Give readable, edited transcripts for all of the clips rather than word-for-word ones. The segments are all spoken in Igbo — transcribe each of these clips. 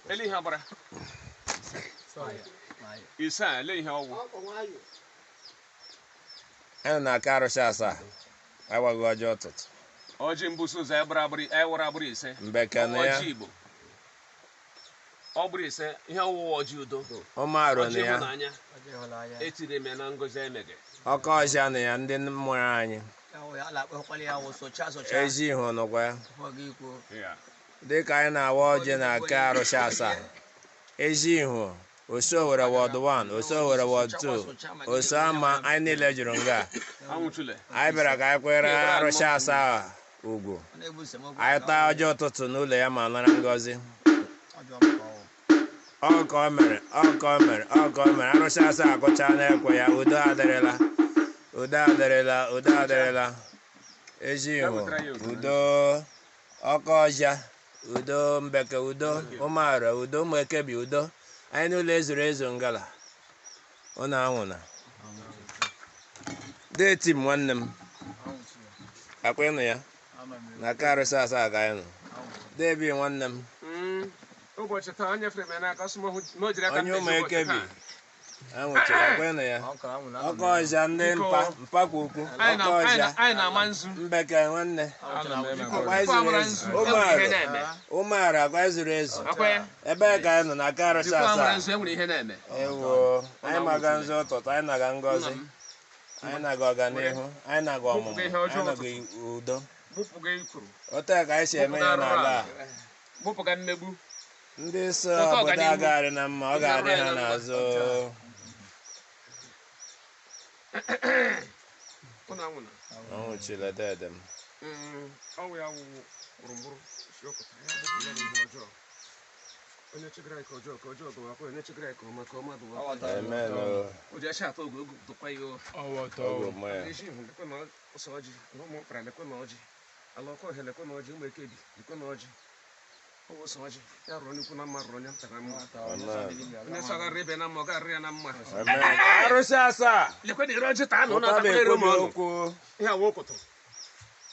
Ele ihe agbara ise a, ele ihe ọwụ. Anyị na-aka arụsị asaa awaghị ọjị ụtụtụ. Ọjị mbụ so ụzọ anyị gbara agbụrụ, anyị wara agbụrụ ise. Mbeke na ya. Ọjị Igbo ọ bụrụ ise, ihe ọwụwa ọjị udo. Ụmụarụ Ọjị na ya. ịhụnanya etiri m ya na ngozi emege. Ọkọ ọja na ya, ndị mụrụ anyị. Ezi ihu nụkwa ya. Dịka anyị na-awa ọjị na aka arụsị asaa, ezi ihu, Osowere Ward 1, Osowere Ward 2, Oso ama anyị niile juru nga. Anwụchule. Anyị bịara ka anyị kwere arụsị asaa ugwu, anyị taa ọjị ụtụtụ n'ụlọ ya ma nara ngọzi. Ọ ka o mere, ọ ka o mere, ọ ka o mere. Arụsị asaa akụcha n'ekwe ya. Udo adịrịla, udo adịrịla, udo adịrịla. Ezi ihu udo, ọkọ ọja udo, mbeke udo, ụmụara udo, ụmụ ekebi udo. Anyị n'ụlọ ezuru ezu ngala. Ụnụ anwụna deeti m nwanne m akwa ịnụ ya na aka arụsị asaa ka anyị nọ debi nwanne m. Ụbọchị taa o nyefere m ya n'aka, sị m na o jiri aka Onye m ụmụ mezi ụbọchị ekebi taa. anwụchiri akwa ịnụ ya, ọkọ ọja ndị mpa mpakwa ukwu. Anyị na- Ọkọ anyị ọja. na- anyị na-ama nzu. Mbeke nwanne, akwa Biko, ezuru amara ezu. nzu, enwere ihe Ụmụara na-eme. ụmụara akwa ezuru ezu. Akwa ya. Ebee ka anyị nọ na aka arụsị Biko, amara asaa? nzu, enwere ihe na-eme. Ewo, anyị maga nzu ụtụtụ, anyị naga ngọzi. Nna m. Anyị naga ọganihu, anyị naga ọmụmụ, Gbupụga ihe ọjọọ anyị naga udo. Gbupụga ikwuru. Otu a ka anyị si eme ya n'ala a. Gbupụga mmegbu. Ndị so Otu obodo ọganihu. agagharị na mma, ọ ga-adị ha n'azụ. Ụnụ anwụna. Ọnwụchila dede m. Ọwụ ya wụ gburugburu si ọpụta ya bụpụ ya na ihe ọjọọ. Onye chigara ka ọjọọ ka ọjọọ dụwakwa, onye chigara ka ọma ka ọma dụwakwa. Amen o. O ji acha atọ oge oge dụkwa ya o. Oge mmụọ ya. Ezi ihu lekwe na ọsọ ọjị na ụmụ mkpara, lekwe na ọjị ala ọkọ ọhịa, lekwe na ọjị ụmụ ekebi, lekwe na ọjị ọwụ sọ ọjị ya rụrụ onye ukwu na mma, rụrụ onye nta na mma. Amen. Onye sọ garịrị ibe na mma, ọ garịrị ya na mma. Amen. Arụsị asaa. Lekwe na ire ọjị taa na ụnụ Ụtaba atakwala ere ụmụ ekwubi ọnụ. okwu. Ihe awa ụkụtụ,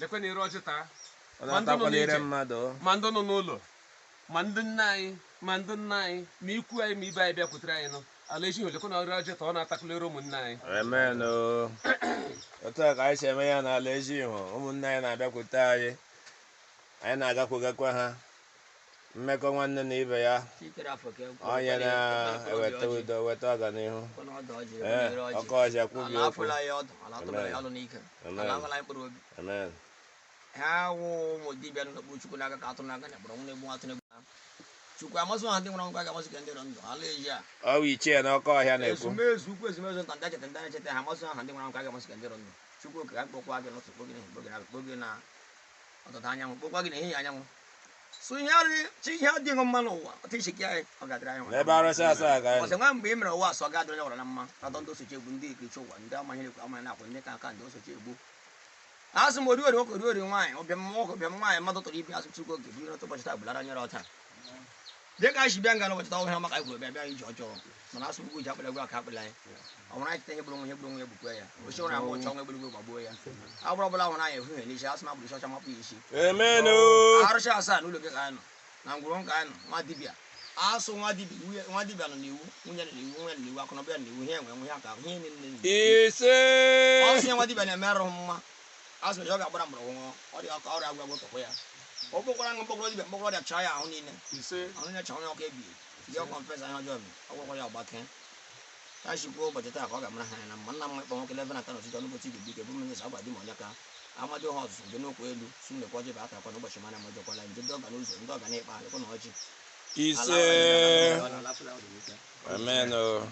lekwe na ire ọjị taa. Ọ Ma ndị nọ na-atakwala ire n'ije. mmadụ. Ma ndị nọ n'ụlọ, ma ndị nna anyị, ma ndị nna anyị, ma ikwu anyị, ma ibe anyị bịakwutere anyị nọ ala ezi lekwe na ire ọjị taa, ọ na-atakwala ụmụnne anyị. Amen o. Otu a ka anyị si eme ya n'ala ezi ihu. Ụmụnne anyị na-abịakwute anyị, anyị na-agakwugakwa ha. Mmekọ nwanne na ibe ya, onye na-eweta udo, weta ọganihu. Ee, ọkọ ọja kwubi okwu. Amen. Amen. Ha wụ ụmụ dibịa nọ n'okpuru Chukwu n'aka ka atụ n'aka na kpọrọ nwụ na-egbu atụ na-egbu ha. Chukwu amasị ha ndị nwụrụ anwụ ka ga-amasị ka ndị nọ ndụ ala eji a. Ọ bụ ichie na ọkọ ọhịa na-ekwu. Ezumezu ukwu, ezumezu nta, ndị echeta, ndị echeta ha, amasị ha ndị nwụrụ anwụ ka ga-amasị ka ndị nọ ndụ. Chukwu ka ga-akpọkwa gị n'ụtụtụ, kpọ gị n'ehihie, kpọ gị n'abalị, kpọ gị na ọtụtụ anyanwụ, kpọkwa gị n'ehihie anyanwụ. So ihe adịghị chi, ihe adịghị mma n'ụwa ọtụ isi anyị, ọ ga-adịrị anyị nwa. N'ebe arụsị asaa ka anyị Ọsị nọ. nwa mgbe ị mere ụwa asọ ga-adịrị onye ọbụla na mma. Atọ ndị osochi egbu, ndị ikirichi ụwa, ndị amaghị ekwu amaghị na-akwụ, ndị ka aka ndị osochi egbu. Asị m oriori nwoke, oriori nwaanyị, ụbịam nwoke, ụbịam nwaanyị, mmadụ tụrụ ibi asụ. Chukwu oge biri n'otu ụbọchị taa bulara nyere ọta dị ka anyị si bịa nga n'ụbọchị taa ọhụrụ maka anyị kwuru bịa bịa ije ọjọọ, mana asụ ugwu ji akpịla egwu aka akpịla anyị. Ọ nwụrụ anyị cheta ihe gburu onwe, ihe gburu onwe ya gbukwe ya. Ochi nwụrụ anwụ ọchọ nwa egburu gbagbuo ya. Agbụrụ ọbụla nwụrụ anyị ehuhe n'isi, asị m agbụrụ isi ọcha mapụ ya isi. Amen o. Arụsị asaa n'ụlọ gị ka anyị nọ na ngwuru nka anyị nọ. Nwa dibịa asụ, nwa dibịa, nwunye nwa dibịa nọ n'iwu, nwunye nọ n'iwu, nwunye nọ n'iwu, akụnụba ya nọ n'iwu, ihe enwe nwe ihe aka ihe niile nọ n'iwu. Ise. Ọsị nwa dibịa na-eme arụ mma, asị na ọ ga-agbara mgbọrọgwụ ṅụọ ọrịa ọka ọrịa agwụ agwụ tọkwa ya. Ọ kpọkwara ṅụ mkpọkọrọ dibịa, mkpọkọrọ ọrịa chaa ya ahụ niile. Ise. Ahụ niile chaa onye ọka ebi dị ọ confess ahụ ọjọọ bi ọ gwọkwara ya ọgbake. Ya chikwuo ụbọchị taa ka ọ ga-amara ha anya na mma. Nna m ịkpọ nwoke leve na ata n'ụtụtụ ọnụ ụbọchị igwe bike bụ mmiri agba di ma onye ka amadị ha ọzụzụ nje n'okwu elu si nnekwa ọjị bụ atakwa n'ụbọchị mara ma ọjọkwala nje ndị ọga n'ụzọ ndị ọga na-ekpe alịkwa na ọjị. Ise. Ala- Amen o.